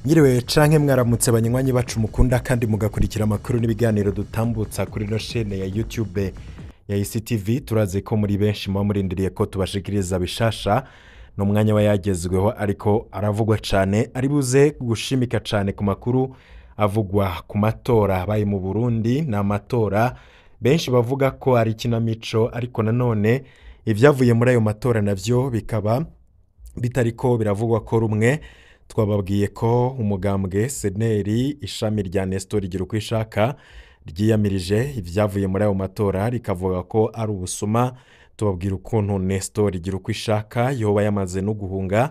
Nyiriwe canke mwaramutse banywanyi bacu mukunda kandi mugakurikira amakuru n'ibiganiro dutambutsa kuri no chaîne ya YouTube ya ICTV. Turazi ko muri benshi muba murindiriye ko tubashikiriza bishasha n'umwanya wa yagezweho, ariko aravugwa cane, ari buze gushimika cane ku makuru avugwa ku matora abaye mu Burundi. Ni amatora benshi bavuga ko ari ikinamico, ariko nanone ibyavuye muri ayo matora navyo bikaba bitariko biravugwa ko rumwe. Twababwiye ko umugambwe seneri ishami rya Nestor Girukwishaka ryiyamirije ibyavuye muri ayo matora, rikavuga ko ari ubusuma. Tubabwira ukuntu Nestor Girukwishaka yoba yamaze no guhunga.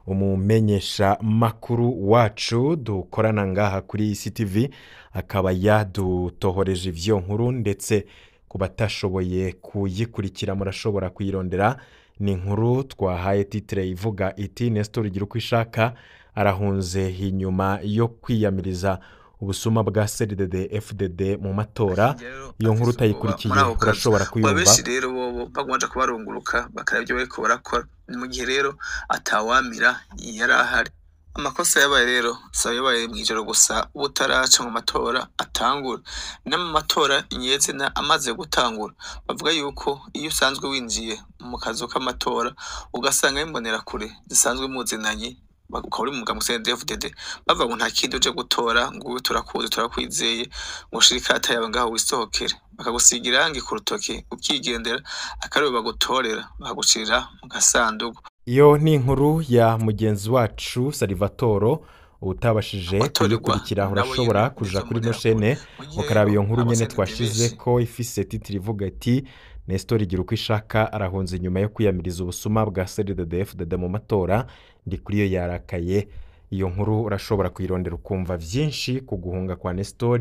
Umumenyesha makuru wacu dukorana ngaha kuri ICTV akaba yadutohoreje ivyo nkuru, ndetse ku batashoboye kuyikurikira murashobora kuyirondera. Ni inkuru twahaye titre ivuga iti Nestor Girukwishaka arahunze inyuma yo kwiyamiriza ubusuma bwa CNDD FDD mu matora. Iyo nkuru utayikurikiye urashobora kuyumva. Benshi rero bobo bagomba kubarunguruka bakaraba ibyo bariko barakora, ni mu gihe rero atawamira yari ahari. Amakosa yabaye rero si yabaye mw'ijoro gusa ubutaraca mu matora atangura, no mu matora nyezina amaze gutangura. Bavuga yuko iyo usanzwe winjiye mu kazu k'amatora ugasanga imbonerakure zisanzwe muzinanye, ukaba uri mu mugambwe CNDD-FDD, bavuga ngo nta kindi uje gutora, ngo uwe turakuzi turakwizeye, ngo ushire ikarata yawe ngaho wisohokere, bakagusiga irangi ku rutoke ukigendera, akaribo bagutorera bakagushirira mu gasandugu. Iyo ni inkuru ya mugenzi wacu Salvatore. Utabashije Abatorerwa kuyikurikira nabo urashobora nyene kuja nizo kuri no mbonerakure. chaîne Mu gihe ukaraba iyo rero nkuru nyene aba CNDD twashize benshi ko ifise titre ivuga iti Nestor Girukwishaka arahunze inyuma yo kwiyamiriza ubusuma bwa CNDD-FDD mu matora. Ndi kuri yo yarakaye. Iyo nkuru urashobora kuyirondera ukumva vyinshi ku guhunga kwa Nestor,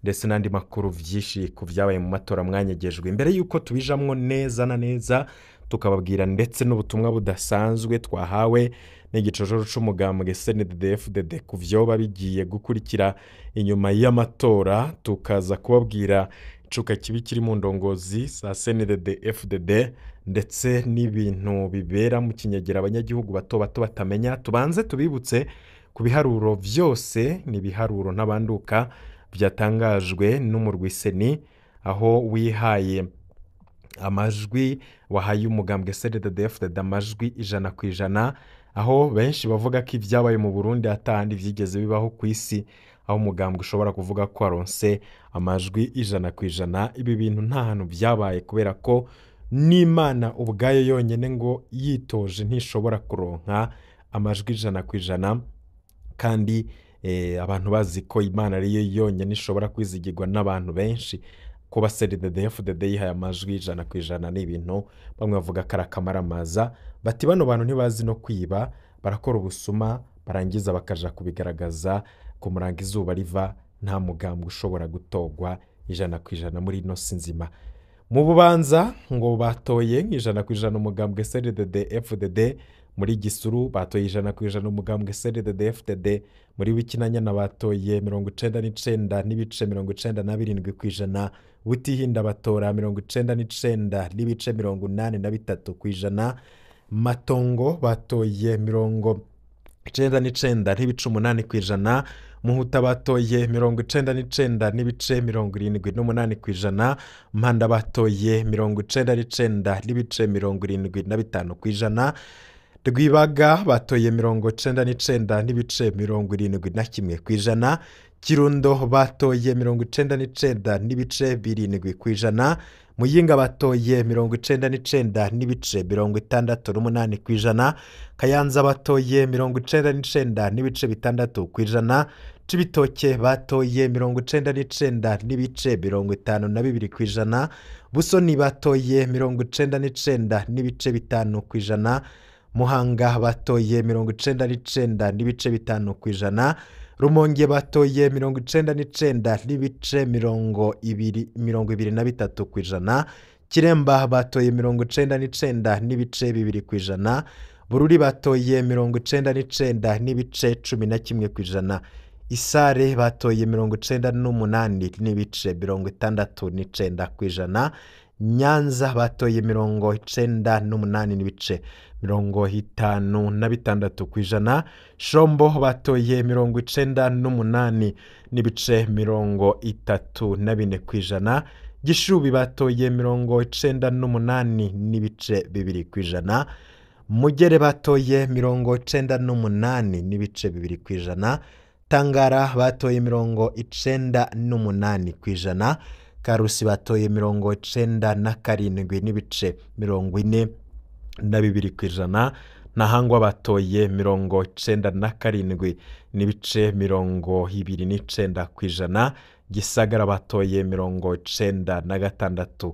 ndetse n'andi makuru vyinshi ku vyabaye mu matora mwanyegejwe. Imbere yuko tubijamwo neza na neza, tukababwira ndetse n'ubutumwa budasanzwe twahawe n'igicocoro c'umugambwe CNDD-FDD ku vyoba bigiye gukurikira inyuma y'amatora, tukaza kubabwira icuka kibi kiri mu ndongozi za CNDD-FDD ndetse n'ibintu bibera mu kinyegera abanyagihugu bato bato batamenya. Tubanze tubibutse ku biharuro vyose, ni ibiharuro ntabanduka vyatangajwe n'umurwi CENI, aho wihaye amajwi, wahaye umugambwe CNDD-FDD amajwi 100%, aho benshi bavuga ko ibyabaye mu Burundi atahandi vyigeze bibaho ku isi, aho umugambwe ushobora kuvuga ko waronse amajwi 100%. Ibi bintu nta hantu vyabaye, kubera ko n'Imana ubwayo yonyene ngo yitoje ntishobora kuronka amajwi 100%, kandi abantu bazi ko Imana ariyo yonyene ishobora kwizigirwa n'abantu benshi. Kuba CNDD-FDD yihaye amajwi 100% ni ibintu bamwe bavuga ko ari akamaramaza, bati bano bantu ntibazi no kwiba, barakora ubusuma barangiza bakaja kubigaragaza ku murango izuba riva. Nta mugambwe ushobora gutorwa 100% muri ino si nzima. Mu Bubanza ngo batoye 100% umugambwe CNDD-FDD, muri Gisuru batoye 100% umugambwe CNDD-FDD, muri Wikinanyana batoye 99.97%, Butihinda batora 99.83%, Matongo batoye 99.8%, Muhuta batoye 99.78%, Mpanda batoye 99.75%, Rwibaga batoye 99.71%, Kirundo batoye 99.7%, Muyinga batoye 99.68%, Kayanza batoye 99.6%, Cibitoke batoye 99.52%, Busoni batoye 99.5%, Muhanga batoye 99.5%, Rumonge batoye 99.23%, Kiremba batoye 99.2%, Bururi batoye 99.11%, Isare batoye 98.69%, Nyanza batoye 98.56%, Shombo batoye 98.34%, Gishubi batoye 98.2%, Mugere batoye 98.2%, Tangara batoye 98%, Karusi batoye 97.42%, Ntahangwa batoye 97.29%, Gisagara batoye 96.94%,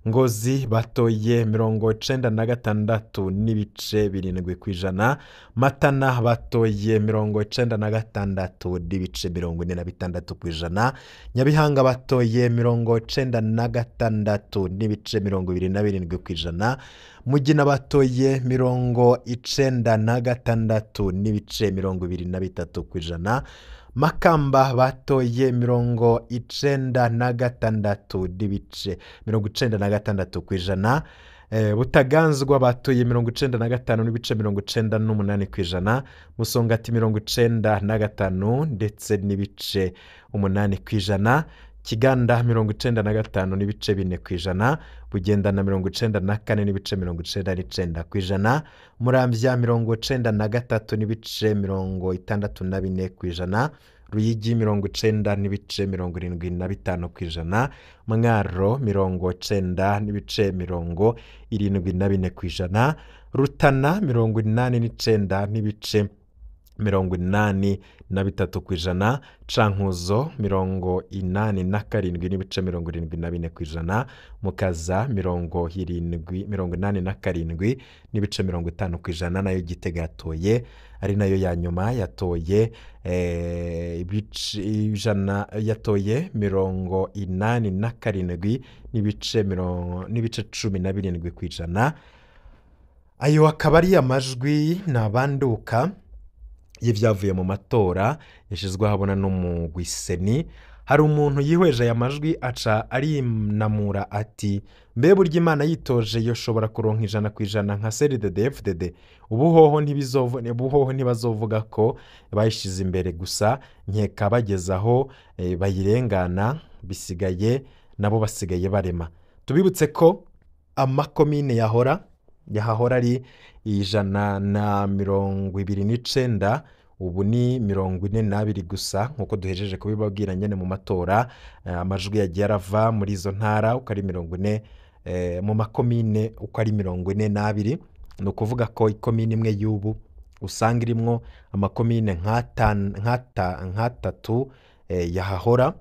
Ngozi batoye 96.7%, Matana batoye 96.46%, Nyabihanga batoye 96.27%, Mugina batoye 96.23%, Makamba batoye 96.96%, Butaganzwa batoye 95.98%, Musongati 95 ndetse n'ibice 8%, Kiganda 95.4%, Bugendana 94.99%, Muramvya 93.64%, Ruyigi 90.75%, Mwaro 90.74%, Rutana 89.83%, Cankuzo 87.74%, Mukaza 87.50%, nayo Gitega yatoye ari nayo ya nyuma yatoye ijana, yatoye 87.17%. Ayo akaba ari amajwi nabanduka y'ibyavuye mu matora yashyizwe ahabona n'umugwi CENI. Hari umuntu yihweje aya majwi aca arinamura ati mbe burya Imana yitoje yoshobora kuronka 100% nka CNDD-FDD, ubu hoho ntibazovuga ko bayishize imbere gusa, nkeka bageze aho bayirengana, bisigaye nabo basigaye barema. Tubibutse ko amakomine yahahora ari 129, ubu ni 42 gusa, nkuko duhejeje kubibabwira nyene mu matora. Amajwi yagiye arava muri izo ntara uko ari 40, mu makomine uko ari 42. Ni ukuvuga ko ikomine imwe y'ubu usanga irimwo amakomine nk'atatu yahahora.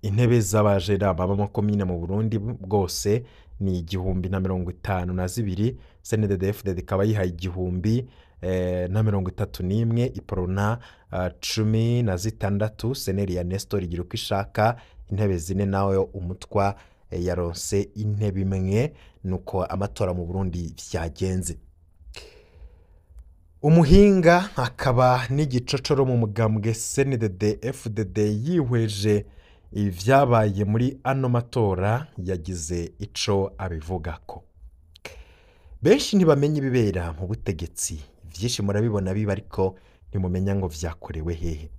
Intebe z'abajenama b'amakomine mu Burundi bwose ni 1052, CNDD-FDD ikaba yihaye 1031, Iprona 16, Seneri ya Nestor igira uko ishaka intebe 4, nawe umutwa yaronse intebe imwe. Nuko amatora mu Burundi vyagenze. Umuhinga akaba n'igicocoro mu mugambwe CNDD-FDD yihweje ivyabaye muri ano matora yagize ico abivugako. Benshi ntibamenye ibibera mu butegetsi, vyinshi murabibona biba ariko ntimumenya ngo vyakorewe hehe.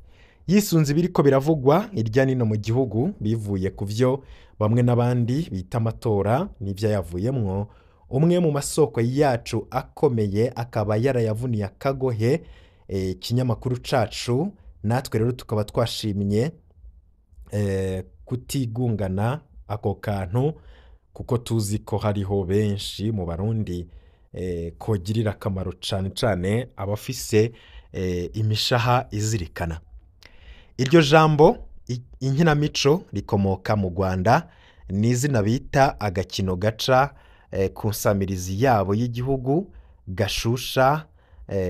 Yisunze ibiriko biravugwa irya nino mu gihugu bivuye ku vyo bamwe n'abandi bita amatora n'ivyo yavuyemwo, umwe mu masoko yacu akomeye akaba yarayavuniye akagohe ikinyamakuru cacu, natwe rero tukaba twashimye kutigungana ako kantu, kuko tuzi ko hariho benshi mu Barundi kogirira akamaro cane cane abafise imishaha izirikana. Iryo jambo inkinamico rikomoka mu Rwanda, ni izina bita agakino gaca ku nsamirizi yabo y'igihugu gashusha,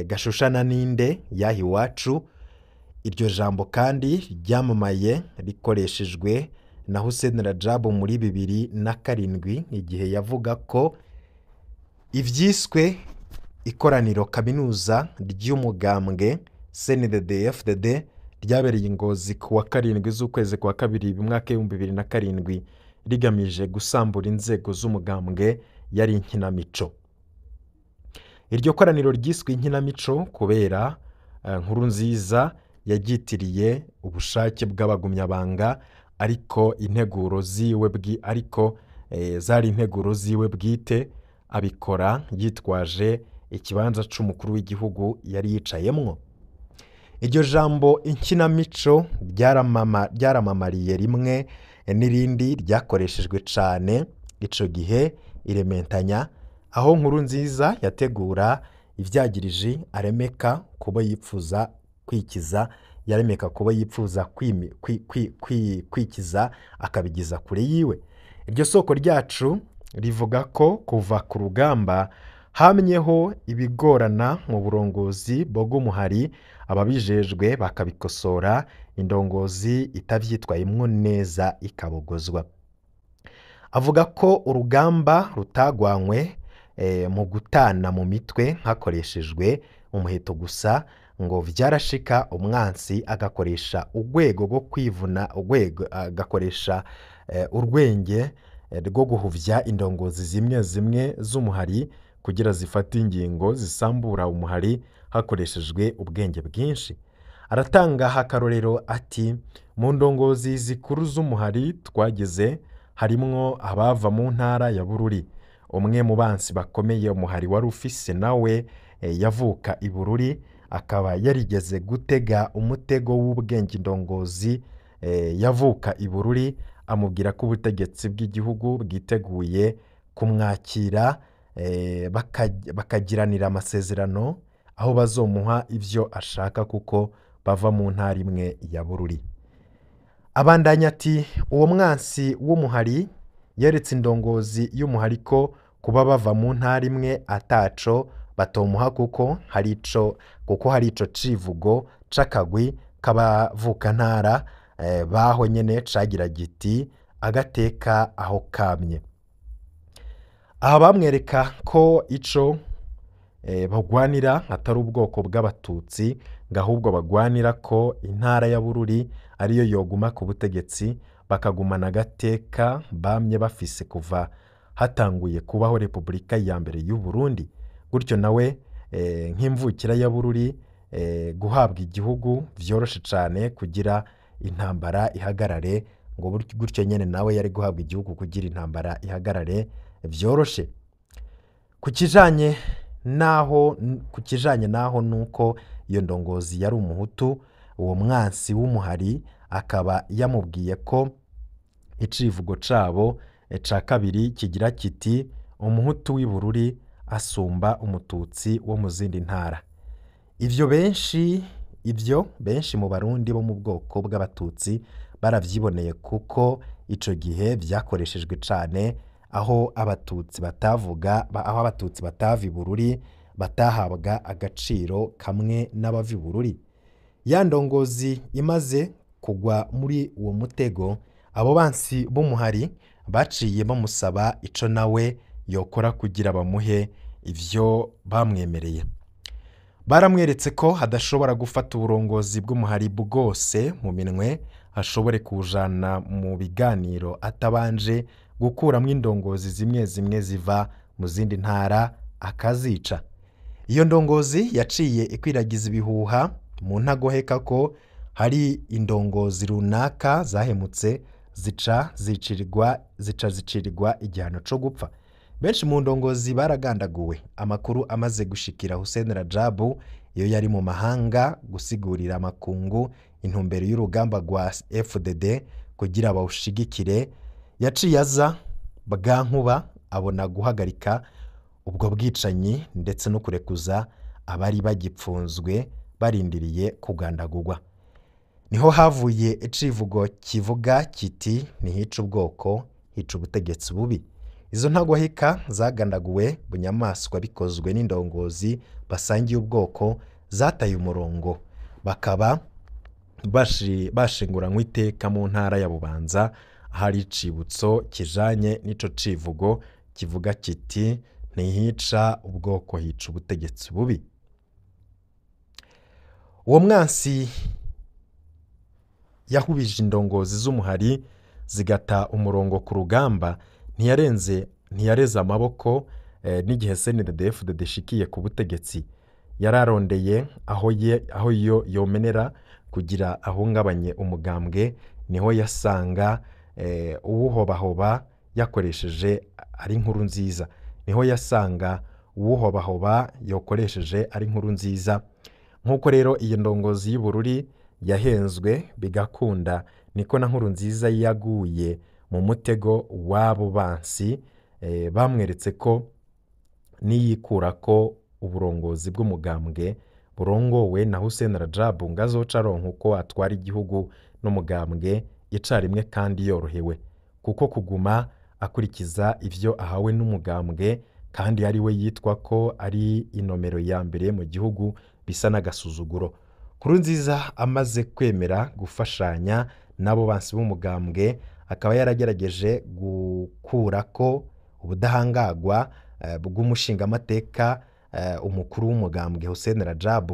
gashushana ninde yaha iwacu. Iryo jambo kandi ryamamaye rikoreshejwe na Hussein Rajab muri 2007, igihe yavuga ko ivyiswe ikoraniro kaminuza ry'umugambwe CNDD-FDD ryabereye i Ngozi ku wa 7 z'ukwezi kwa kabiri mu mwaka 2007 rigamije gusambura inzego z'umugambwe yari inkinamico. Iryo koraniro ryiswe inkinamico kubera Nkurunziza yaryitiriye ubushake bw'abagumyabanga, ariko integuro ziwe ariko zari integuro ziwe bwite, abikora yitwaje ikibanza c'umukuru w'igihugu yari yicayemwo. Iryo jambo inkinamico ryaramamariye rimwe n'irindi ryakoreshejwe cane ico gihe irementanya, aho Nkurunziza yategura ivyagiriji aremeka kubo yipfuza kwikiza, yaremeka kubo yipfuza kwikiza akabigiza kure yiwe. Iryo soko ryacu rivuga ko kuva ku rugamba hamyeho ibigorana mu burongozi bw'umuhari, ababijejwe bakabikosora, indongozi itavyitwayemwo neza ikabogozwa. Avuga ko urugamba rutagwanywe mu gutana mu mitwe hakoreshejwe umuheto gusa, ngo vyarashika umwansi agakoresha urwego rwo kwivuna, urwego agakoresha urwenge rwo guhuvya indongozi zimwe zimwe z'umuhari kugira zifate ingingo zisambura umuhari hakoreshejwe ubwenge bwinshi. Aratanga akarorero ati: mu ndongozi zikuru z'umuhari twagize harimwo abava mu ntara ya Bururi. Umwe mu bansi bakomeye umuhari wari ufise nawe yavuka i Bururi, akaba yarigeze gutega umutego w'ubwenge indongozi yavuka i Bururi, amubwira ko ubutegetsi bw'igihugu bwiteguye kumwakira, bakagiranira amasezerano aho bazomuha ivyo ashaka kuko bava mu ntara imwe ya Bururi. Abandanya ati: uwo mwansi w'umuhari yeretse indongozi y'umuhari ko kuba bava mu ntara imwe ataco batomuha, kuko hari ico civugo c'akagwi k'abavukantara baho nyene cagira giti agateka aho kamye. Aha bamwereka ko ico bagwanira atari ubwoko bw'abatutsi, ngo ahubwo bagwanira ko intara ya Bururi ariyo yoguma ku butegetsi, bakagumana agateka bamye bafise kuva hatanguye kubaho Repubulika ya mbere y'u Burundi. Gutyo nawe nk'imvukira ya Bururi guhabwa igihugu vyoroshe cane kugira intambara ihagarare, ngo gutyo nyene nawe yari guhabwa igihugu kugira intambara ihagarare vyoroshe. Ku kijanye naho nuko iyo ndongozi yari umuhutu, uwo mwansi w'umuhari akaba yamubwiye ko icivugo cabo ca kabiri kigira kiti: umuhutu w'i Bururi asumba umututsi wo mu zindi ntara. Ivyo benshi mu Barundi bo mu bwoko bw'abatutsi baravyiboneye, kuko ico gihe vyakoreshejwe cane aho abatutsi batavuga, aho abatutsi batava i Bururi batahabwa agaciro kamwe n'abava i Bururi. Ya ndongozi imaze kugwa muri uwo mutego, abo bansi b'umuhari baciye bamusaba ico nawe yokora kugira bamuhe ivyo bamwemereye. Baramweretse ko hadashobora gufata uburongozi bw'umuhari bwose mu minwe, ashobore kujana mu biganiro atabanje gukuramwo indongozi zimwe zimwe ziva mu zindi ntara akazica. Iyo ndongozi yaciye ikwiragiza ibihuha mu ntagoheka ko hari indongozi runaka zahemutse zica zicirirwa igihano co gupfa. Benshi mu ndongozi baragandaguwe. Amakuru amaze gushikira Hussein Rajabu iyo yari mu mahanga gusigurira amakungu intumbero y'urugamba rwa FDD kugira bawushigikire, yaciye aza bwa nkuba abona guhagarika ubwo bwicanyi ndetse no kurekuza abari bagipfunzwe barindiriye kugandagurwa. Niho havuye icivugo kivuga kiti: ntihica ubwoko, hica ubutegetsi bubi. Izo ntagoheka zagandaguwe bunyamaswa bikozwe n'indongozi basangiye ubwoko zataye umurongo, bakaba bashinguranywe iteka mu ntara ya Bubanza, ahari icibutso kijanye n'ico civugo kivuga kiti: ntihica ubwoko, hica ubutegetsi bubi. Uwo mwansi Yahubije indongozi z'umuhari zigata umurongo ku rugamba, ntiyarenze ntiyareze amaboko n'igihe CNDD-FDD ishikiye ku butegetsi. Yararondeye aho ye aho yo yomenera kugira ahungabanye umugambwe, niho yasanga uwuhobahoba yakoresheje ari inkuru nziza, niho yasanga uwuhobahoba yokoresheje ari inkuru nziza. Nk'uko rero iyi ndongozi y'Ubururi yahenzwe bigakunda, niko na nkuru nziza yaguye mu mutego w'abo bansi bamweretse ko niyikura ko uburongozi bw'umugambwe burongowe na Hussein Rajab ngo azoca aronka uko atwara igihugu n'umugambwe icarimwe kandi yorohewe, kuko kuguma akurikiza ivyo ahawe n'umugambwe kandi ari we yitwa ko ari inomero ya mbere mu gihugu bisa n'agasuzuguro. Nkurunziza amaze kwemera gufashanya n'abo bansi b'umugambwe, akaba yaragerageje gukurako ubudahangagwa bw'umushingamateka umukuru w'umugambwe Hussein Rajab.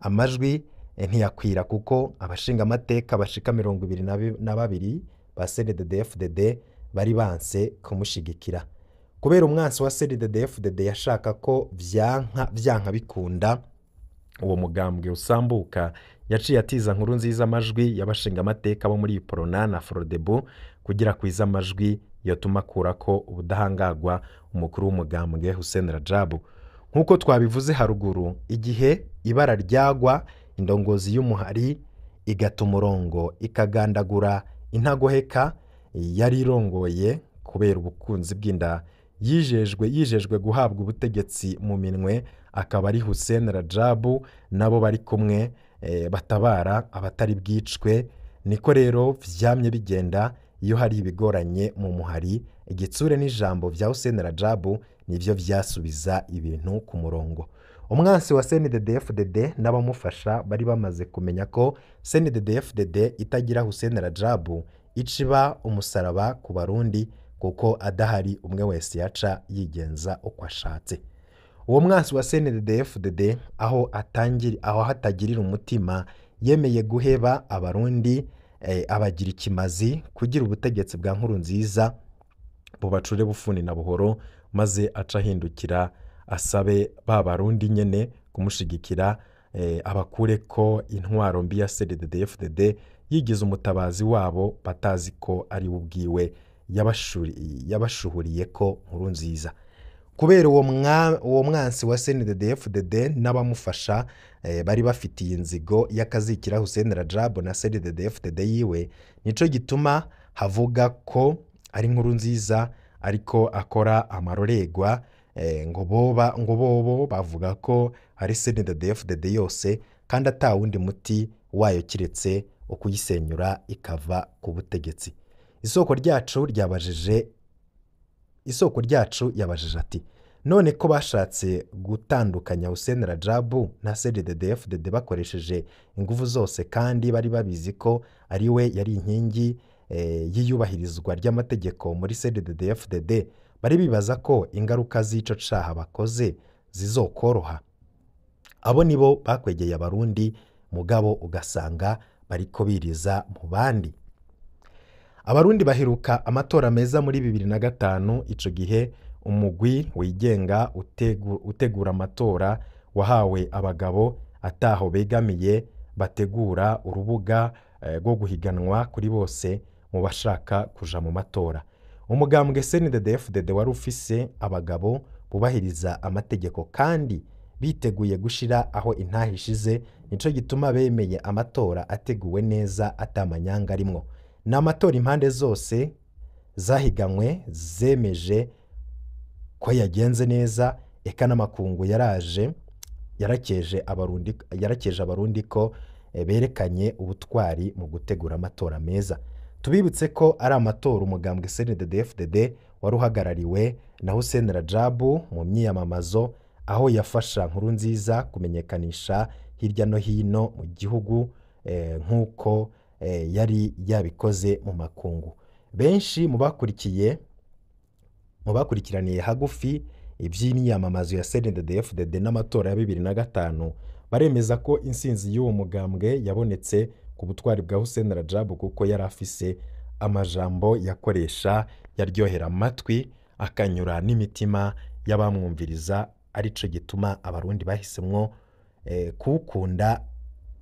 Amajwi ntiyakwira kuko abashingamateka bashika 22 ba CNDD-FDD bari banse kumushigikira. Kubera umwansi wa CNDD-FDD yashaka ko vyanka bikunda uwo mugambwe usambuka, yaciye atiza nkuru nziza amajwi y'abashingamateka bo muri Iprona na Frodebu kugira kwiza amajwi yotuma akurako ubudahangagwa umukuru w'umugambwe Hussein Rajab. Nk'uko twabivuze haruguru, igihe ibara ryagwa indongozi y'umuhari igata umurongo ikagandagura intagoheka yari irongoye kubera ubukunzi bw'inda, yijejwe guhabwa ubutegetsi mu minwe, akaba ari Hussein Rajab nabo bari kumwe batabara abatari bwicwe. Niko rero vyamye bigenda iyo hari ibigoranye mu muhari, igitsure n'ijambo vya Hussein Rajab nivyo vyasubiza ibintu ku murongo. Umwansi wa CNDD-FDD n'abamufasha bari bamaze kumenya ko CNDD-FDD itagira Hussein Rajab iciba umusaraba ku Barundi, kuko adahari umwe wese yaca yigenza uko ashatse. Uwo mwansi wa CNDD-FDD aho hatagirira umutima yemeye guheba Abarundi abagira ikimazi kugira ubutegetsi bwa Nkurunziza bubacure bufuni na buhoro, maze aca ahindukira asabe ba Barundi nyene kumushigikira abakure ko intwaro mbi ya CNDD-FDD yigize umutabazi wabo batazi ko ari ubwiwe yabashuhuriye ko Nkurunziza. Kubera uwo mwansi wa CNDD-FDD n'abamufasha bari bafitiye inzigo y'akazikira Hussein Rajab na CNDD-FDD yiwe, nico gituma havuga ko ari Nkurunziza ariko akora amaroregwa ngo bobo bavuga ko ari CNDD-FDD yose kandi atawundi muti wayo kiretse ukuyisenyura ikava ku butegetsi. Isoko ryacu yabajije ati none ko bashatse gutandukanya Hussein Rajab na CNDD-FDD bakoresheje ingufu zose kandi bari babizi ko ari we yari inkingi y'iyubahirizwa ry'amategeko muri CNDD-FDD, bari bibaza ko ingaruka z'ico caha bakoze zizokoroha. Abo nibo bakwegeye Abarundi, mugabo ugasanga bariko biriza mu bandi. Abarundi baheruka amatora meza muri 2005. Ico gihe umugwi wigenga utegura amatora wahawe abagabo ataho begamiye bategura urubuga rwo guhiganwa kuri bose mu bashaka kuja mu matora. Umugambwe CNDD-FDD wari ufise abagabo bubahiriza amategeko kandi biteguye gushira aho intahe ishize, nico gituma bemeye amatora ateguwe neza atamanyanga arimwo. Ni amatora impande zose zahiganwe zemeje ko yagenze neza, eka n'amakungu yarakeje Abarundi ko berekanye ubutwari mu gutegura amatora meza. Tubibutse ko ari amatora umugambwe CNDD-FDD wari uhagarariwe na Hussein Rajab mu myiyamamazo, aho yafasha Nkurunziza kumenyekanisha hirya no hino mu gihugu nk'uko yari yabikoze mu makungu. Benshi mu bakurikiraniye hagufi iby'imyamamazo ya CNDD-FDD n'amatora ya 2005 baremeza ko insinzi y'uwo mugambwe yabonetse ku butwari bwa Hussein Rajabu, kuko yari afise amajambo yakoresha yaryohera amatwi akanyura n'imitima y'abamwumviriza, arico gituma abarundi bahisemwo kuwukunda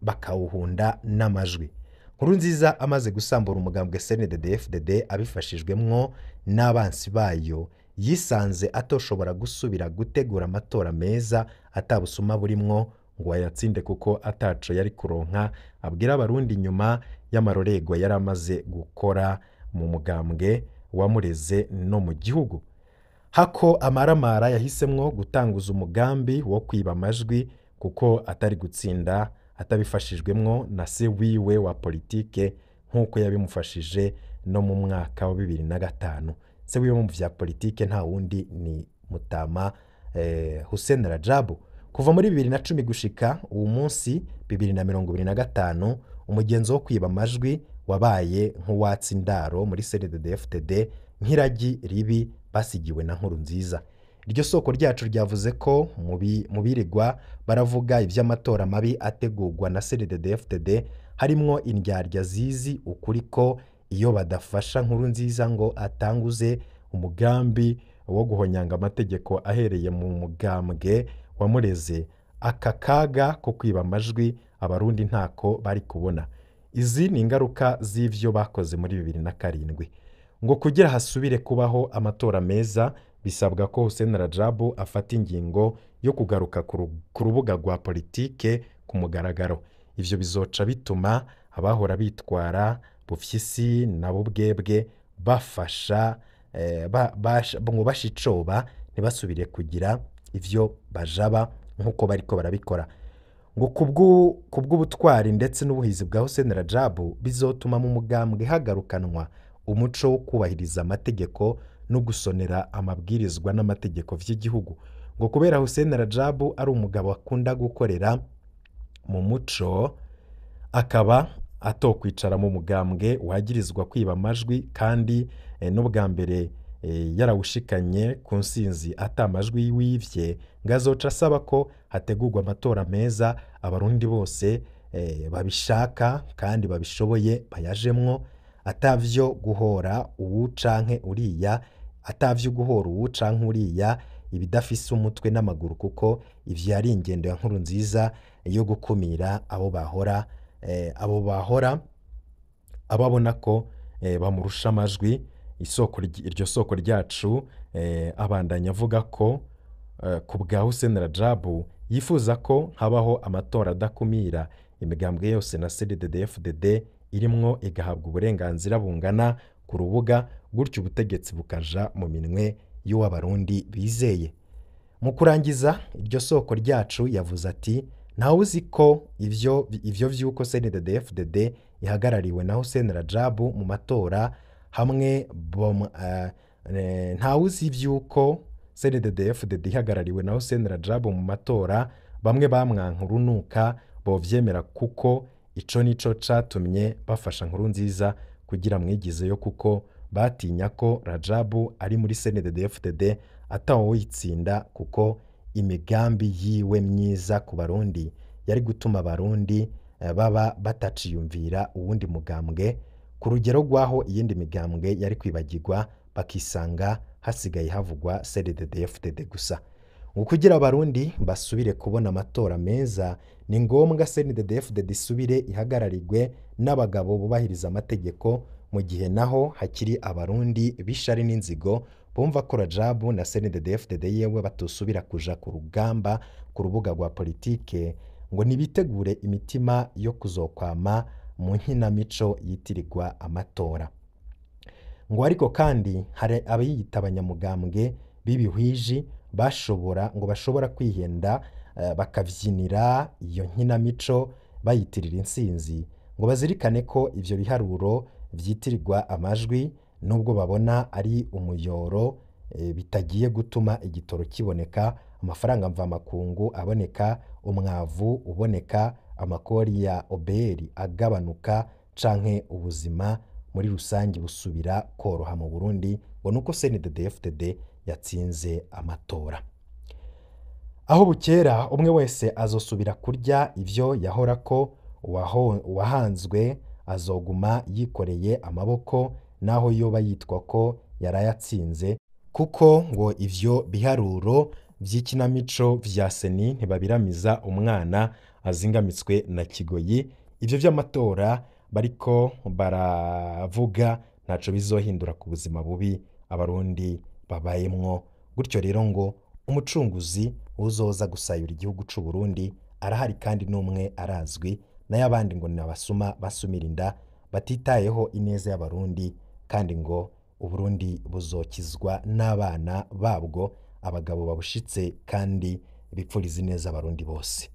bakawuhunda n'amajwi. Nkurunziza amaze gusambura umugambwe CNDD-FDD abifashijwemwo n'abansi bayo, yisanze atoshobora gusubira gutegura amatora meza atabusuma burimwo ngo ayatsinde, kuko ataco yari kuronka abwira abarundi nyuma y'amarorerwa yari amaze gukora mu mugambwe wamureze no mu gihugu. Hako amaramara yahisemwo gutanguza umugambi wo kwiba amajwi, kuko atari gutsinda atabifashijwemwo na se wiwe wa politike nk'uko yabimufashije no mu mwaka wa 2005. Se wiwe mu vya politike nta wundi ni Mutama Hussein Rajabu. Kuva muri 2010 gushika uwu munsi 2025, umugenzo wo kwiba amajwi wabaye nk'uwatsi indaro muri CNDD-FDD, nk'iragi ribi basigiwe na Nkurunziza. Iryo soko ryacu ryavuze ko mu birirwa baravuga ivy'amatora mabi ategurwa na CNDD-FDD harimwo indyarya zizi ukuri ko iyo badafasha Nkurunziza ngo atanguze umugambi wo guhonyanga amategeko ahereye mu mugambwe wamureze, aka kaga ko kwiba amajwi abarundi ntako bari kubona. Izi ni ingaruka z'ivyo bakoze muri 2007. Ngo kugira hasubire kubaho amatora meza bisabwa ko Hussein Rajabu afata ingingo yo kugaruka ku rubuga rwa politike ku mugaragaro. Ivyo bizoca bituma abahora bitwara bufyisi na bubwebwe bafasha ngo bashicoba ntibasubire kugira ivyo bajaba nk'uko bariko barabikora. Ngo kubw'ubutwari ndetse n'ubuhizi bwa Hussein Rajabu bizotuma mu mugambwe hagarukanwa umuco wo kubahiriza amategeko no gusonera amabwirizwa n'amategeko vy'igihugu. Ngo kubera Hussein Rajabu ari umugabo akunda gukorera mu muco, akaba atokwicara mu mugambwe wagirizwa kwiba amajwi, kandi n'ubwa mbere yarawushikanye ku nsinzi ata amajwi wivye, ngo azoca asaba ko hategurwa amatora meza abarundi bose babishaka kandi babishoboye bayajemwo, atavyo guhora uwu canke uriya, atavyo guhora uwu canke uriya, ibidafise umutwe n'amaguru, kuko ivyo ari ingendo ya Nkurunziza yo gukumira abo bahora ababona ko bamurusha amajwi. Isoko iryo soko ryacu abandanya avuga ko ku bwa Hussein Rajabu yifuza ko habaho amatora adakumira, imigambwe yose na CNDD-FDD irimwo igahabwa uburenganzira bungana ku rubuga, gutyo ubutegetsi bukaja mu minwe y'uw'abarundi bizeye. Mu kurangiza iryo soko ryacu yavuze ati ntawe uzi ko ivyo vy'uko CNDD-FDD ihagarariwe na Hussein Rajabu mu matora hamwe ntawe uzi ivy'uko CNDD-FDD ihagarariwe na Hussein Rajabu mu matora bamwe bamwanka urunuka bovyemera, kuko ico nico catumye bafasha Nkurunziza kugira mwigizeyo, kuko batinya ko Rajabu ari muri CNDD-FDD atawuyitsinda, kuko imigambi yiwe myiza ku barundi yari gutuma abarundi baba bataciyumvira uwundi mugambwe ku rugero rw'aho iyindi migambwe yari kwibagirwa, bakisanga hasigaye havugwa CNDD-FDD gusa. Ngo kugira abarundi basubire kubona amatora meza ni ngombwa CNDD-FDD isubire ihagararirwe n'abagabo bubahiriza amategeko, mu gihe naho hakiri abarundi b'ishari n'inzigo bumva ko Rajabu na CNDD-FDD yewe batosubira kuja ku rugamba ku rubuga rwa politike, ngo nibitegure imitima yo kuzokwama mu nkinamico yitirirwa amatora. Ngo ariko kandi hari abayita abanyamugambwe b'ibihwiji bashobora kwihenda bakavyinira iyo nkinamico bayitirira intsinzi, ngo bazirikane ko ivyo biharuro vyitirirwa amajwi nubwo babona ari umuyoro bitagiye gutuma igitoro kiboneka, amafaranga mvamakungu aboneka, umwavu uboneka, amakori ya OBR agabanuka, canke ubuzima muri rusange busubira koroha mu Burundi, ngo nuko CNDD-FDD yatsinze amatora. Aho bukera umwe wese azosubira kurya ivyo yahorako, Uwahanzwe azoguma yikoreye amaboko naho yoba yitwa ko yarayatsinze, kuko ngo ivyo biharuro vy'ikinamico vya CENI ntibabiramiza umwana azingamitswe na kigoyi. Ivyo vy'amatora bariko baravuga ntaco bizohindura ku buzima bubi Abarundi babayemwo. Gutyo rero ngo umucunguzi uzoza gusayura igihugu c'u Burundi arahari kandi n'umwe arazwi, nayo abandi ngo ni abasuma basumira inda batitayeho ineza y'Abarundi, kandi ngo Uburundi buzokizwa n'abana babwo, abagabo babushitse kandi bipfuriza ineza Abarundi bose.